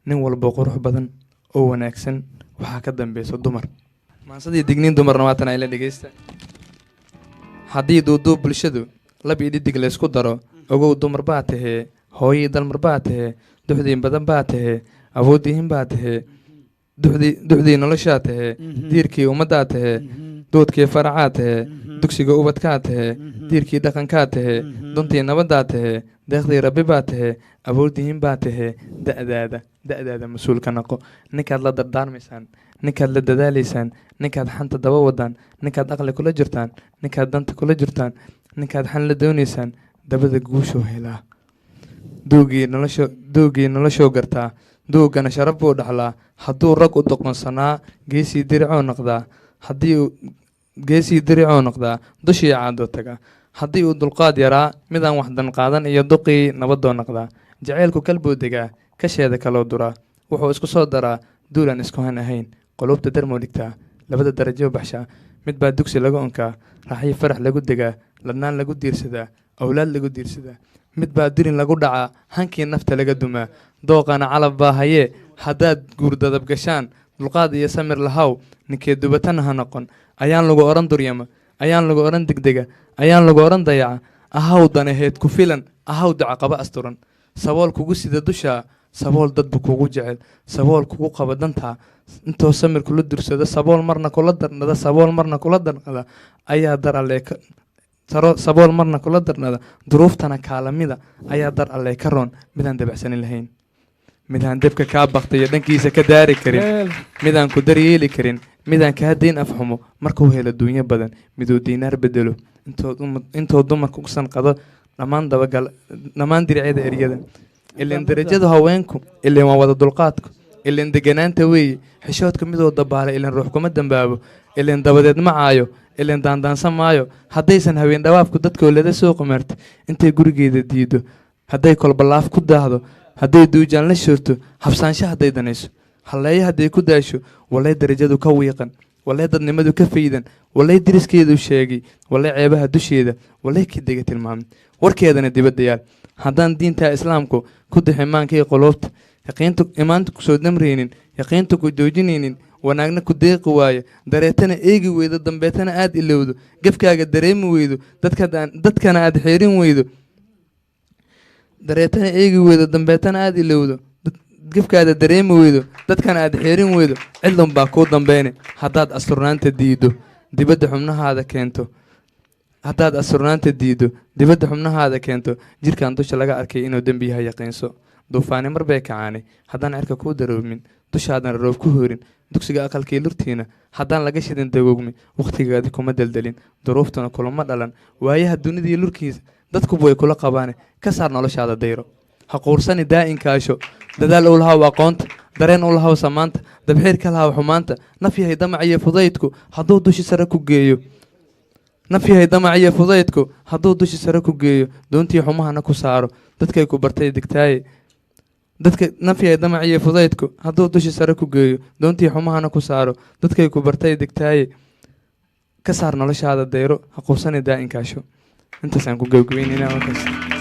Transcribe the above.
Nin walba qurux badan oo wanaagsan waxaa ka dambeysa dumar. Maansadii digniin dumarna waatan, ayla dhegeysta. Haddii duuduub bulshadu lab iyo dhidig laysku daro, ogow dumar baa tahee, hooyii dalmar baa tahee, duxdii badan baa tahee, awooddiihin baa tahee, duxdii noloshaa tahee, diirkii ummaddaa tahee, duudkii faracaa tahee, dugsiga ubadkaa tahee, diirkii dhaqankaa tahee, duntii nabaddaa tahee, deeqdii rabbi baa tahee, awooddiihin baa tahee. Da'daada, da'daada mas-uulka noqo. Ninkaad la dardaarmaysaan, ninkaad la dadaalaysaan, ninkaad xanta daba wadaan, ninkaad aqli kula jirtaan, ninkaad danta kula jirtaan, ninkaad xan la doonaysaan, dabada guushuu helaa. Duugii nolosho, duugii noloshuu gartaa, duugana sharaf buu dhaxlaa. Hadduu rag u doqonsanaa, geesii diricoo noqdaa. Haddii uu geesii diricoo noqdaa, dushii caadoo tagaa. Haddii uu dulqaad yaraa, midaan waxdan qaadan iyo duqii nabadoo noqdaa. Jacaylku kalbuu degaa, kasheeda kaloo duraa, wuxuu isku soo daraa duulaan isku han ahayn. Qulubta darmoo dhigtaa, labada darajo baxshaa. Mid baa dugsi lagu unkaa, raaxyo farax lagu degaa, ladnaan lagu diirsadaa, awlaad lagu diirsadaa. Mid baa dirin lagu dhacaa, hankii nafta laga dumaa. Dooqana calab baa hayee. Haddaad guurdadab gashaan, dulqaad iyo samir lahaw. Ninkee dubatana ha noqon. Ayaan lagu odhan duryama, ayaan lagu odhan degdega, ayaan lagu odhan dayaca. Ahaw danaheed ku filan, ahaw dacaqaba asturan. Sabool kugu sida dushaa, sabool dadbu kugu jecel, sabool kugu qaba dantaa. Intoo samir kula dursada, sabool marna kula darnada, sabool marna kula darnada ayaa dar allee ka sabool marna kula darnada, duruuftana kaalamida ayaa dar allee ka roon midaan dabacsanin lahayn, midaan debka kaa baktayo dhankiisa ka daari karin, midaan ku daryeeli karin, midaan kaa deyn afxumo markuu helo duunyo badan, miduu diinaar bedelo intoo dumarku u sanqado. Dhammaan dabagal, dhammaan diricyada eryada, ileen darajada haweenku, ileen waa wada dulqaadku, ileen deganaanta weeye, xishoodka midoo dabaala, ileen ruux kuma dambaabo, ileen dabadeed ma caayo, ileen daandaansan maayo. Haddaysan haween dhawaafku dadkoolada soo qumarta, intay gurigeeda diido, hadday kolbalaaf ku daahdo, hadday duujaan la shirto, habsaansho hadday danayso, halleeyo hadday ku daasho, walay darajadu ka wiiqan, walay dadnimadu ka faydan, walay diriskeedu sheegay, walay ceebaha dusheeda, walay kadega tilmaamay, warkeedana dibadda yaal. Haddaan diinta islaamku ku diximaankii quluubta, yaqiinta imaanta kusoo damraynin, yaqiinta ku joojinaynin, wanaagna ku deeqi waayo, dareetana eegi weydo, dambeetana aad ilowdo, gefkaaga dareemi weydo, dadkana aad xeerin weydo, dareetana eegi weydo, dambeetana aad ilowdo, gefkaada dareemi weydo, dadkana aad xeerin weydo, cidlun baa kuu dambeyne. Haddaad asturnaanta diido, dibadda xubnahaada keento. Haddaad asturnaanta diido, dibadda xubnahaada keento, jirkan dusha laga arkay inuu dembi yahay yaqiinso. Duufaani mar bay kacaanay. Haddaan cirka kuu daroomin, dushaadana roob ku horin, dugsiga aqalkii lurtiina haddaan laga shidin dagoogmi, wakhtigaadi kuma deldelin, duruuftuna kulama dhalan, waayaha dunidii lurkiisa dadkuba way kula qabaane. Ka saar noloshaada dayro, ha quursani, daa'inkaasho, dadaal u lahaw aqoonta, dareen u lahaw samaanta, dabxiir ka lahaw xumaanta. Naf yahay damac iyo fudaydku hadduu dushi sare ku geeyo, naf yahay damac iyo fudaydku hadduu dushi sare ku geeyo, doontii xumahana ku saaro, dadkay ku bartay degtaaye. Dadka naf yahay damac iyo fudaydku hadduu dushi sare ku geeyo, doontii xumahana ku saaro, dadkay ku bartay degtaaye. Ka saar noloshaada dayro, ha quusani, daa'inkaasho. Intaasaan ku gebagabeynayna markaas.